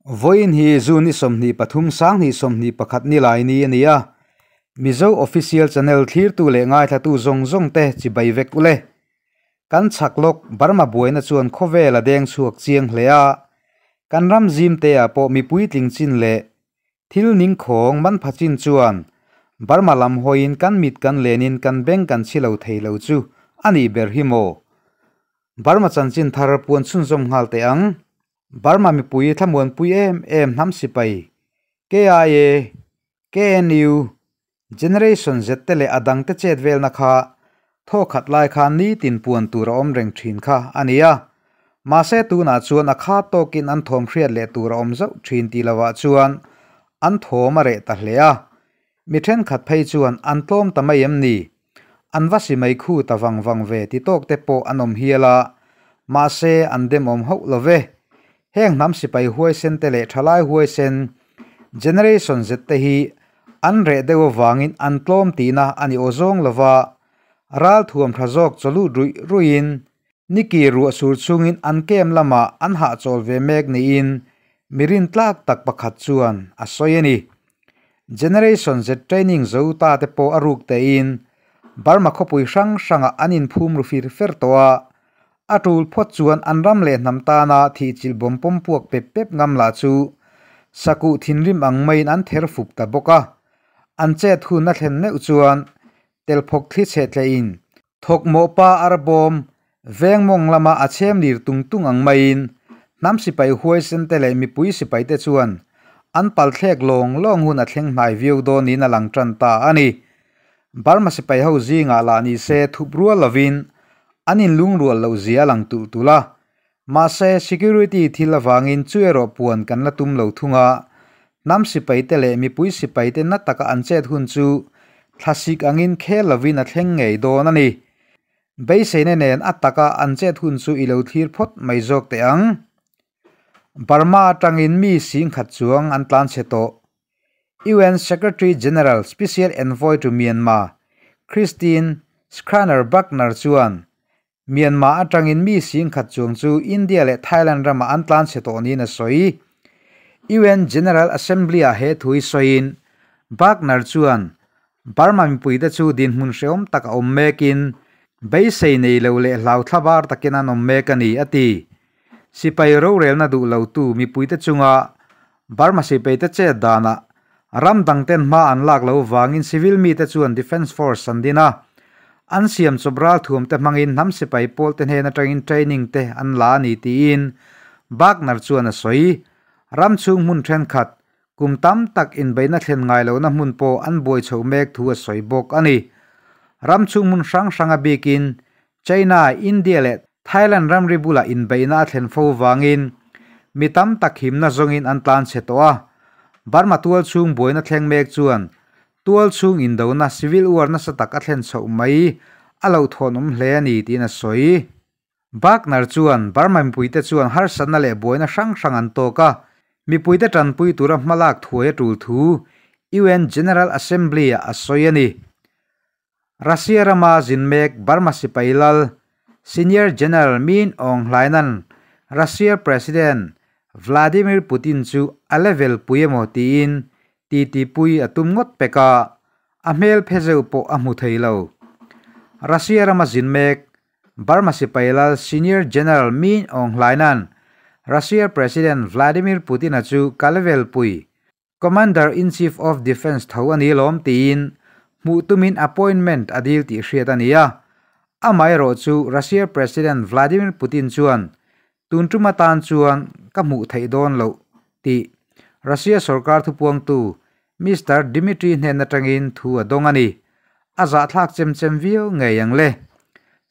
Vawiin hi June ni 23 sanghnih 21 ni lai ni a ni a, Mizo Official Channel thlirtu leh ngaithlatu zawng zawng te chibai vek ule. Kan chhak lawk Burma buaina chuan khawvel a deng chhuak chiang hle a, kan ram zim te ah pawh mipui tling chin leh thil ning khawng man pha chin chuan Burma lam hawiin kan mit kan lenin kan beng kan chhi lo thei lo chu a nih ber hi maw? Burma chanchin thar puan chhunzawm nghal teh ang. Burma mipui thlamuanpui em em hnam sipai, KIA, KNU, Generation Z te leh a dangte chet velna kha thaw khat lai khan nitin puan tur a awm reng thin kha a ni a. Mahse tunah chuan a kha tawkin an thawm hriat leh tur a awm zauh thin tih lovah chuan an thawm a reh ta hle a. Mi thenkhat phei chuan an tlawm ta mai em ni? An va si mai khu ta vang vang ve ti tawk te pawh an awm hial a, mahse an demawm hauh lo ve. Heng hnam sipai huaisen te leh thalai huaisen Generation Z te hi an reh deuh avangin an tlawm tihna a ni awzawng lo va, ral thuam tha zawk chawlut ruih ruihin Niki ruah sur chungin an kem lamah an hahchawl ve mek niin mi rintlak tak pakhat chuan a sawi a ni. Generation Z training zo ta te pawh a ruk tein Burma khawpui hrang hrangah an inphum ru fir fer tawh a, a tul phawt chuan an ram leh hnam tana thihchilh bawm pawm puak pep pep ngam lah chu sakuh thinrim ang maiin an ther fup ta bawk a. An chet hun a thlen meuh chuan telphawk thli chhe tlehin Thawkmawh pa arbawm, veng mawng lama a chhem lir tung tung ang maiin hnam sipai huaisen te leh mipui sipai te chuan an palthlek lawng lawng hun a thleng hnai viau dawn niin a lang tan ta a ni. Burma sipai ho zingah lah ni se thup rual lovin an inlungrual loh zia a lang tulh tulh a. Mahse, security thil avangin chu erawh puan kan la tum lo thung a, hnam sipaite leh mipui sipaite na taka an chet hun chu thlasik angin khel lovin a thleng ngei dawn a ni. Beiseina nen a taka an chet hun chu i lo thlir phawt mai zawk teh ang. Burma atangin mi singkhat chuang an tlan chhe tawh. UN Secretary General Special Envoy to Myanmar, Christine Schraner Burgener chuan Myanmar atangin mi singkhat chuang chu India leh Thailand ramah an tlan chhe tawh niin a sawi. UN General Assembly-ah he thu hi sawiin Burgener chuan Burma mipuite chu dinhmun hrehawm tak a awm mekin beisei nei lo leh hlau thlabar takin an awm mek a ni, a ti. Sipai rorelna duh lotu mipuite chunga Burma sipaite chet danah ram dangten hma an lak lo vangin civil mite chuan Defence Force an din a, an siam chawp ralthuam te hmangin hnam sipai pawl te hnen atangin training te an la a ni tiin Burgener chuan a sawi. Ram chhung hmun thenkhat, kum tam tak inbeihna thlen ngai lohna hmun pawh an buai chhoh mek thu a sawi bawk a ni. Ram chhung hmun hrang hrang a bikin China, India leh Thailand ramri bulah inbeihna a thlen fo vangin mi tam tak himna zawngin an tlan chhe tawh a. Burma tual chhung buaina thleng mek chuan tual chhung indona civil war nasa tak a thlen chhoh mai a lo thawnawm hle a ni tiin a sawi. Burgener chuan Burma mipuite chuan harsatna leh buaina hrang hrang an tawk a, mipuite tanpui tura hmalak thuai a tul thu UN General Assembly-ah a sawi a ni. Russia rama zin mek Burma sipai lal Senior General Min Aung Hlaing-a'n Russia President Vladimir Putin chu a level pui emaw tiin titi pui a tum ngawt pek a, a hmel phe zeuh pawh a hmu thei lo. Russia rama zin mek Burma sipai lal Senior General Min Aung Hlaing-a'n Russia President Vladimir Putin-a chu ka level pui Commander-in-Chief of Defence tho a ni lawm tiin hmuh tumin appointment a dil tih hriat a ni a. Amaherawh chu Russia President Vladimir Putin chuan tun tum atan chuan ka hmuh theih dawn loh tih Russia sorkar thupuangtu Mister Dmitry hnen atangin thu a dawng a ni. A zahthlak chem chem viau ngei ang le.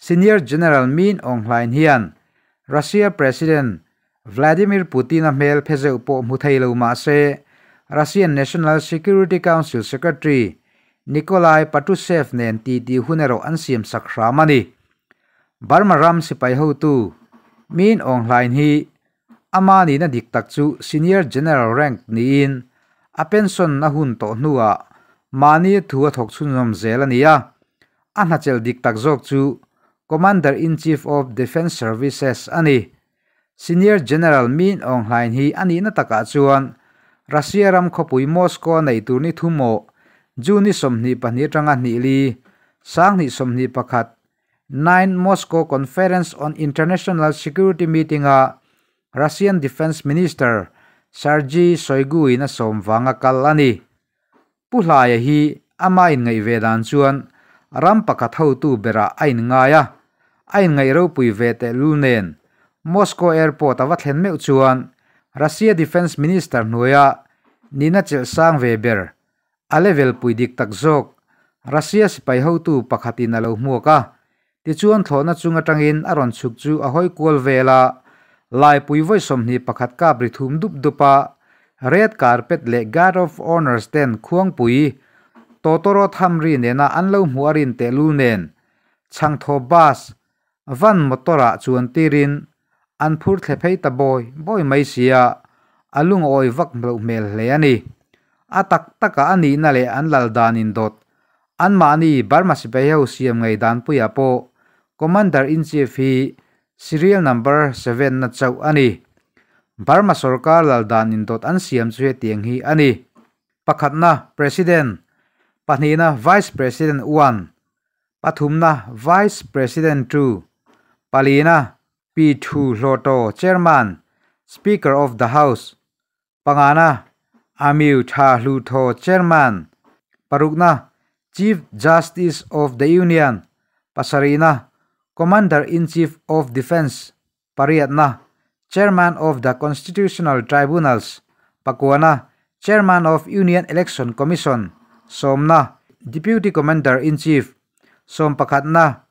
Senior General Min Aung Hlaing hian Russia President Vladimir Putin-a hmel phe zeuh pawh hmu thei lo mah se, Russian National Security Council Secretary Nikolai Patrushev nen titi hun erawh an siam sak hram a ni. Burma ram sipai hotu Min Aung Hlaing hi ama nihna dik tak chu Senior General rank niin a pension a hun tawh hnuah mahni thu a thawk chhunzawm zel a ni a, a hnachelh dik tak zawk chu Commander-in-Chief of Defence Services a ni. Senior General Min Aung Hlaing hi a nihna takah chuan Russia ram khawpui Moscow a neih tur ni thum aw, June ni 22 atanga hnih li, 2021, Ninth Moscow Conference on International Security meeting-a Russian Defence Minister Sergei Shoigu-in a sawm vanga kal a ni. Pu Hlaia hi ama inngaih ve dan chuan ram pakhat hotu berah a inngai a, a inngaih ropui ve tehlul nen Moscow Airport a va thlen meuh chuan Russia Defence Minister hnuaia nihna chelh sang ve ber, a level pui dik tak zawk Russia sipai hotu pakhatin a lo hmuak a, tichuan thlawhna chung atangin a rawn chhuk chu a hawi kual vel a, laipui vawi 21 kap ri thum dup dup a, red carpet leh guard of honours ten khuangpui tawtawrawt hamri nena an lo hmuh a rin tehlul nen chhangthaw bus van motor-ah chuan tirin an phur thle phei ta bawi bawi mai sia, a lungawi vak loh hmel hle a ni. A tak taka a nihna leh an lal danin dawt anmahni Burma sipai ho siam ngei danpuiah pawh Commander in Chief hi serial number 7 na chauh a ni. Burma sorkar lal danin dawt an siam chu hetiang hi a ni. Pakhatna President, pahnihna Vice President 1, pathumna Vice President 2, palina P2 Hloto Chairman, Speaker of the House, pangana Amiu Tha Hlutho Chairman, parukna Chief Justice of the Union, pasarina Commander-in-Chief of Defense, pariatna Chairman of the Constitutional Tribunals, pakuana Chairman of Union Election Commission, somna Deputy Commander-in-Chief, som pakhatna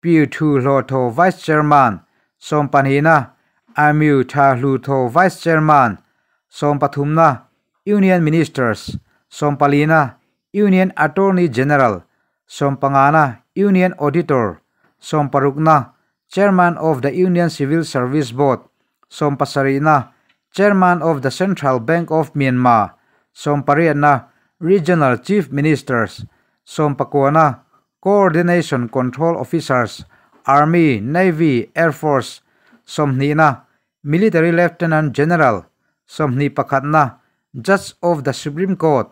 P2 Hloto Vice Chairman, som panhina Amiu Tha Hlutho Vice Chairman, som pathumna Union Ministers, som palina Union Attorney General, som pangana Union Auditor, som parukna Chairman of the Union Civil Service Board, som pasarina Chairman of the Central Bank of Myanmar, som pariatna Regional Chief Ministers, som pakuana Coordination Control Officers, Army, Navy, Air Force, somhnihna Military Lieutenant General, somhnih pakhatna Judge of the Supreme Court,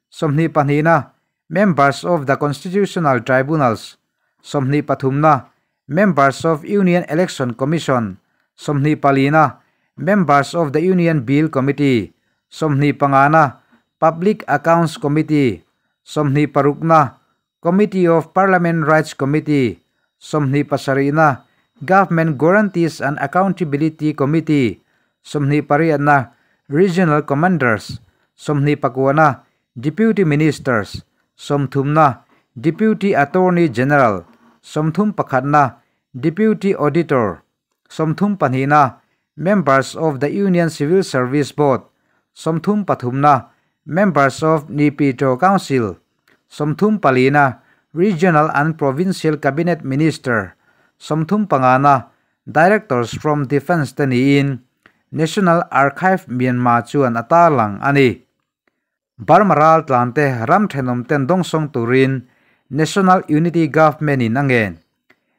somhnih pahnihna Members of the Constitutional Tribunals, somhnih pathumna Members of Union Election Commission, somhnih palina Members of the Union Bill Committee, somhnih pangana Public Accounts Committee, somhnih parukna Committee of Parliament Rights Committee, somhnih pasarihna Government Guarantees and Accountability Committee, somhnih pariatna Regional Commanders, somhnih pakuana Deputy Ministers, somthumna Deputy Attorney General, somthum pakhatna Deputy Auditor, somthum pahnihna Members of the Union Civil Service Board, somthum pathumna Members of Naypyidaw Council, somthum palina Regional and Provincial Cabinet Minister, somthum pangana Directors from Defence te niin National Archive Myanmar chuan a tarlang a ni. Burma ral tlante ram thenawm ten dawngsawng turin National Unity Government in a ngen.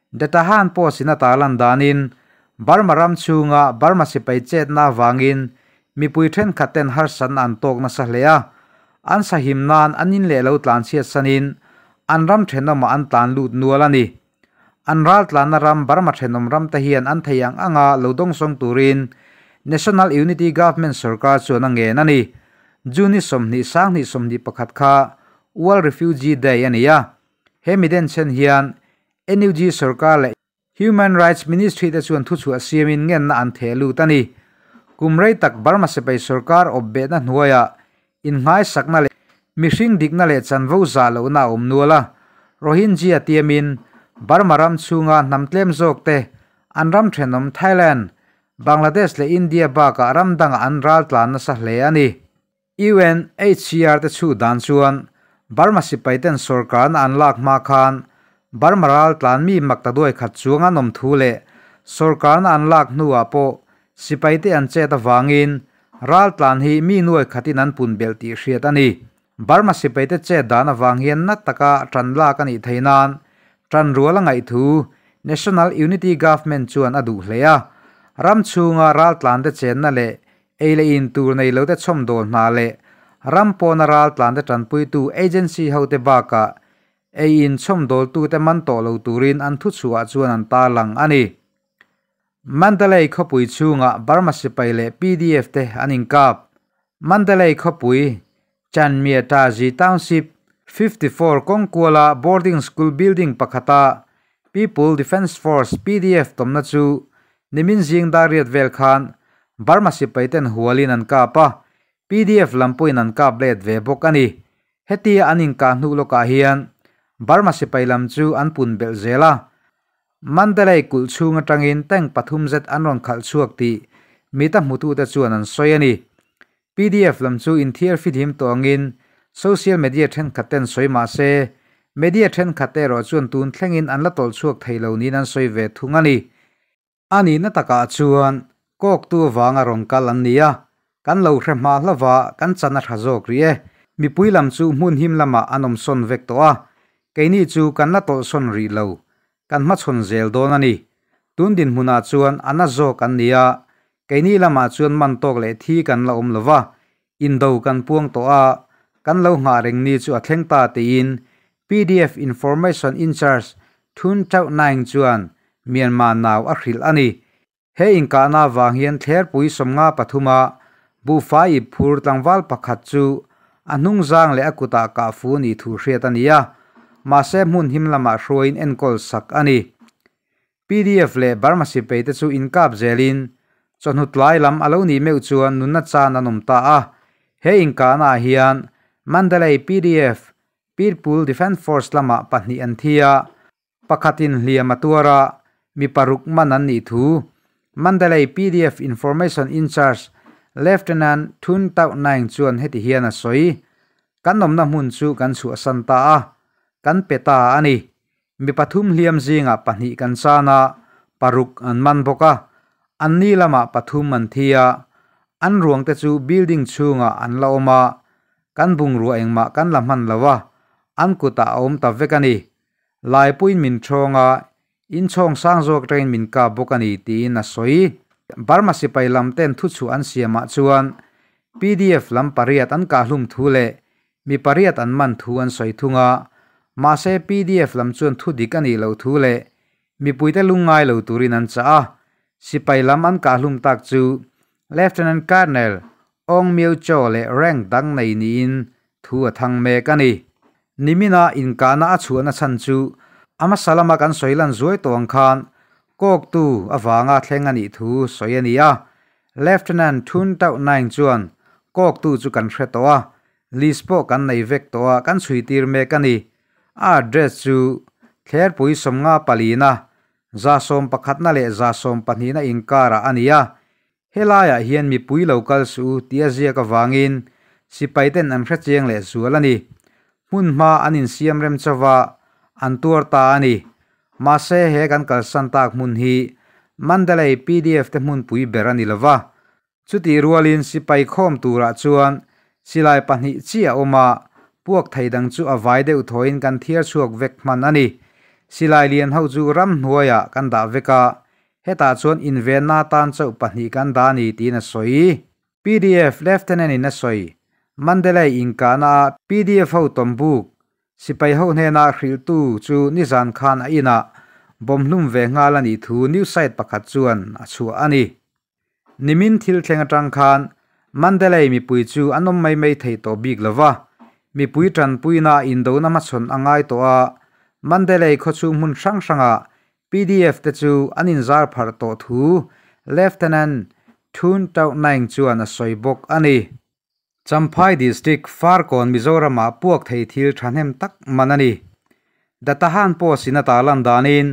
Datahan pawh sin a tarlan danin Burma ram chhunga Burma sipai chetna avangin mipui thenkhat ten harsatna an tawk nasa hle a, an sahim nan an in leh lo tlan chhiat sanin an ram thenawmah an tlan lut nual a ni. An ral tlanna ram Burma thenawm ram te hian an thei ang anga lo dawngsawng turin National Unity Government sarkar chuan a ngen a ni. June ni 20 2021 kha World Refugee Day a ni a. He mi den chen hian NUG sarkar leh Human Rights Ministry te chuan thu chhuah siamin ngenna an theh lut a ni. Kum rei tak Burma sipai sarkar awp behna hnuaiah innghai sakna leh mihring dikna leh chanvo za lohna a awm nual a. Rohingya tiamin Burma ram chhunga hnam tlem zawk te an ram thenawm Thailand, Bangladesh leh India bakah ram dangah an ral tlan nasa hle a ni. UNHCR te chhu dan chuan Burma sipai ten sarkarna an lak hma khan Burma ral tlan mi mak ta duai khat chuang an awm thu leh sarkarna an lak hnuah pawh sipai te an chet avangin ral tlan hi mi nuai khatin an pun bel tih hriat a ni. Burma sipai te chet dan avang hian na taka tan lak a nih theih nan tan rual a ngaih thu National Unity Government chuan a duh hle a. Ram chhunga raltlante chenna leh ei leh in tur nei lote chhawmdawl hna leh ram pawna raltlante tanpuitu agency hote bakah ei in chhawmdawltute man tawh lo turin an thuchhuah chuan an tarlang a ni. Mandalay khawpui chhungah Burma sipai leh pdf te an inkap. Mandalay khawpui Chanmyatazi Township 54 kawngkuala boarding school building pakhata People Defence Force, pdf, tawmna chu nimin zing dar riat vel khan Burma sipai ten hualin an kap a, pdf lam pawhin an kap let ve bawk a ni. Hetia an inkah hnu lawkah hian Burma sipai lam chu an pun belh zel a. Mandalay kulh chhung atangin tank pathum zet an rawn khalh chhuak tih mita hmutute chuan an sawi a ni. Pdf lam chu inthiar fihlim tawh angin social media thenkhat ten sawi mah se, media thenkhat erawh chuan tun thlengin an la tawlh chhuak thei lo niin an sawi ve thung a ni. A nihna takah chuan kawktu avanga rawn kal an ni a, kan lo hre hma hlauva kan chan a tha zawk rih e. Mipui lam chu hmun him lamah an awm sawn vek tawh a, keini chu kan la tawlh sawn rih lo, kan hmachhawn zel dawn a ni. Tun dinhmunah chuan a na zawk an ni a, keini lamah chuan man tawk leh thi kan la awm lo va, indo kan puang tawh a, kan lo nghah reng ni chu a thleng ta tiin pdf Information In-charge Thun Chauh Naing chuan Myanmar nau a hrilh a ni. He inkahna avang hian thlerpui 53 a buhfai ip phur tlangval pakhat chu a hnungzang leh a kutah kah fu nih thu hriat a ni a, mahse hmun him lamah hruaiin enkawl sak a ni. Pdf leh Burma sipai te chu inkap zelin chawhnu tlai lam a lo nih meuh chuan nunna chan an awm ta a. He inkahna ah hian Mandalay pdf, People Defence Force lamah pahnih an thi a, Pakhatin hliam a tuar a, mi paruk man an nih thu Mandalay pdf Information In-charge Lieutenant Thun Tauh Naing chuan heti hian a sawi, Kan awmna hmun chu kan chhuahsan ta a, kan pe ta a ni. Mi pathum hliam zingah pahnih kan chan a, paruk an man bawk a, anni lamah pathum an thi a, an ruangte chu building chhungah an la awm a, kan bungrua engmah kan la hman lo a, an kutah a awm ta vek a ni. Laipuiin min ṭhawng a, inchhawng sang zawk atangin min kap bawk a ni, tiin a sawi. Burma sipai lam ten thuchhuah an siamah chuan pdf lam pariat an kahhlum thu leh mi pariat an man thu an sawi thung a, mahse pdf lam chuan thu dik a nih loh thu leh mipuite lungngai lo turin an chah a. Sipai lam an kahhlum tak chu Lieutenant Colonel Aung Myo Kyaw leh rank dang nei niin thu a thang mek a ni. Nimina inkahna a chhuahna chhan chu a hmasa lama kan sawi lan zuai tawh ang khan kawktu avanga thleng a nih thu sawi a ni a. Lieutenant Thun Tauh Naing chuan kawktu chu kan hre tawh a, list pawh kan nei vek tawh a, kan chhuitir mek a ni. A address chu Thlerpui 54na, 111na leh 112na inkarah a ni a. Helaiah hian mipui lo kal suh u tih a ziak avangin sipaiten an hre chiang leh zual a ni. Hmun hma an insiam rem chauh a, an tuar ta a ni. Mahse he kan kalsan tak hmun hi Mandalay pdf te hmunpui ber a ni lo va. Chutih rualin sipai khawm turah chuan silai pahnih chiah a awm a, puak thei dang chu a vai deuh thawiin kan thiar chhuak vek hman a ni. Silai lian ho chu ramhnuaiah kan dah vek a, Hetah chuan invenna tan chauh pahnih kan dah a ni tiin a sawi. Pdf Lieutenant in a sawi. Mandalay inkahna ah pdf ho tawmbuk sipai ho hnena hrilhtu chu nizan khan a inah bomb hlum ve nghal a nih thu news site pakhat chuan a chhuah a ni. Nimin thil thleng atang khan Mandalay mipui chu an awm mai mai thei tawh bik lo va, mipui tanpuina indona hmachhawn a ngai tawh a, Mandalay khawchhung hmun hrang hrangah Pdf te chu an inzar pharh tawh thu Lieutenant Thun Tauh Naing chuan a sawi bawk a ni. Champhai District, Farkawn, Mizoramah puak thei thil thahnem tak man a ni. Datahan Post in a tarlan danin,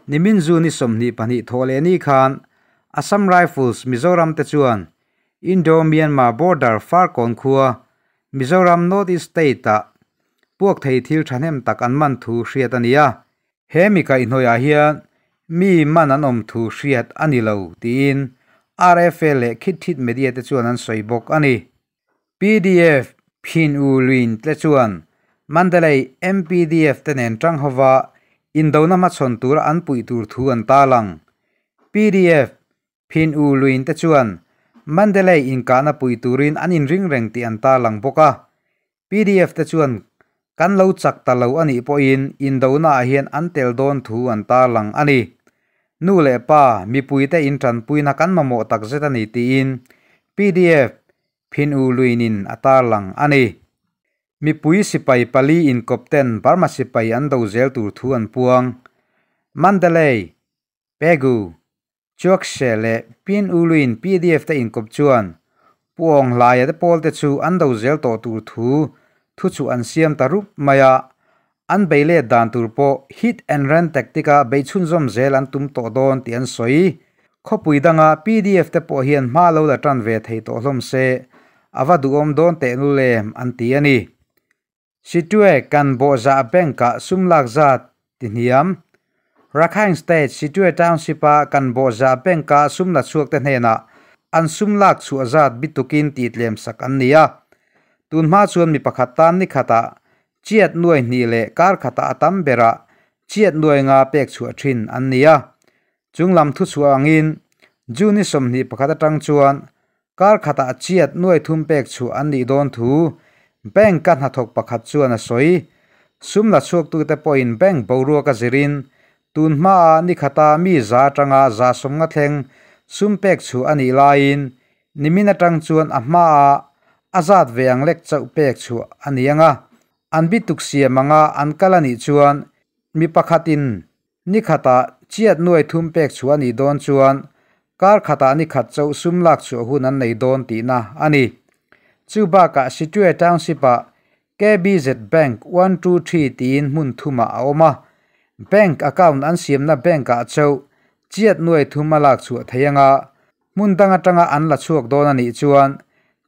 nimin June 22 thawh leh ni khan Assam Rifles Mizoram te chuan Indo-Myanmar border Farkawn khua, Mizoram North East State-ah puak thei thil thahnem tak an man thu hriat a ni a. He mi kaihhnawihah hian mi man an awm thu hriat a ni lo tiin RFA leh Khit Thit Media te chuan an sawi bawk a ni. Pdf Phin U Lwin te chuan Mandalay MPDF te nen tang hova indona hmachhawn tura an puih tur thu an tarlang. Pdf. Phin U Lwin te chuan Mandalay inkahna pui turin an inring reng tih an tarlang bawk a. Pdf te chuan kan lo chak ta lo a nih pawhin indonaah hian an tel dawn thu an tarlang a ni. Nu leh pa, mipuite intanpuina kan mamawh takzet a ni tiin pdf Phin U Lwin-in a tarlang a ni. Mipui sipai pali inkawpten Burma sipai an do zel tur thu an puang. Mandalay, Pegu, Chuakshe leh Pin Uluin pdf te inkawp chuan Pu Aung Hlaia te pawl te chu an do zel tawh tur thu thu chu an siam ta rup mai a, an bei let dan tur pawh hit and run tactic a bei chhunzawm zel an tum tawh dawn tih an sawi. Khawpui danga pdf te pawh hian hma lo la tan ve thei tawh hlawm se, a va duhawm dawn tehlul em an ti a ni. Situe kan bawhzah bank-ah sum lak zat ti hniam. Rakhine State Situe Township-a kan bawhzah bank-a sum la chhuakte hnenah an sum lak chhuah zat bitukin tihtlem sak an ni a. Tun hma chuan mi pakhat tan ni khatah chiat nuai hnih leh kar khatah a tam berah chiat nuai nga pek chhuah thin an ni a. Chunglam thuchhuah angin June ni 21 atang chuan kar khatah chiat nuai thum pek chhuah an nih dawn thu bank-a hnathawk pakhat chuan a sawi. Sum la chhuaktute pawhin bank boruak a zirin tun hmaa ni khata mi za atanga za sawmnga thleng sum pek chhuah a nih laiin nimin atang chuan a hmaa a zat ve ang lek chauh pek chhuah a ni ang a. An bituk siam anga an kal a nih chuan mi pakhatin Ni khatah chiat nuai thum pek chhuah a nih dawn chuan kar khatah ni khat chauh sum lak chhuah hun an nei dawn tihna a ni. Chu bakah Situe Township-ah KBZ Bank 123 tiin hmun thumah a awm a, bank account an siamna bank-ah chauh chiat nuai thum a lak chhuah thei anga hmun dang atanga an la chhuak dawn a nih chuan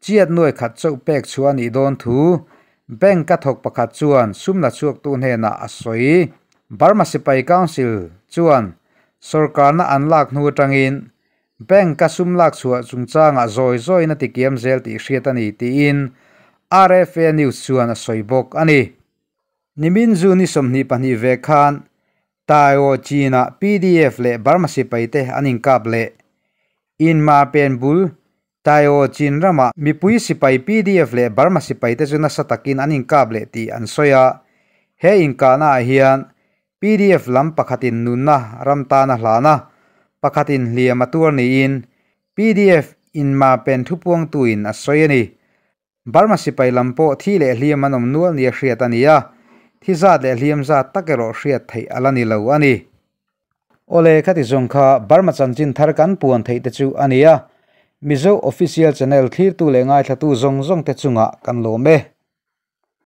chiat nuai khat chauh pek chhuah a nih dawn thu bank-a thawk pakhat chuan sum la chhuaktu hnenah a sawi. Burma Sipai Council chuan sawrkarna an lak hnu atangin bank-a sum lak chhuah chungchangah zawi zawiin a tikiam zel tih hriat a ni tiin RFA News chuan a sawi bawk a ni. Nimin June ni 22 ve khan Taio Chin-ah pdf leh Burma sipaite an inkap leh. Inma pen bul Taio Chin ramah mipui sipai pdf leh Burma sipaite chu nasa takin an inkap leh tih an sawi a. He inkahnaah hian pdf lam pakhatin nunna ram tan a hlan a, pakhatin hliam a tuar niin pdf inma pen thupuangtuin a sawi a ni. Burma sipai lam pawh thi leh hliam an awm nual nia hriat a ni a, thi zat leh hliam zat tak erawh hriat theih a la ni lo a ni. Awle, khati zawng kha Burma chanchin thar kan puan theih te chu a ni a, Mizo Official Channel thlirtu leh ngaithlatu zawng zawng te chungah kan lawm e.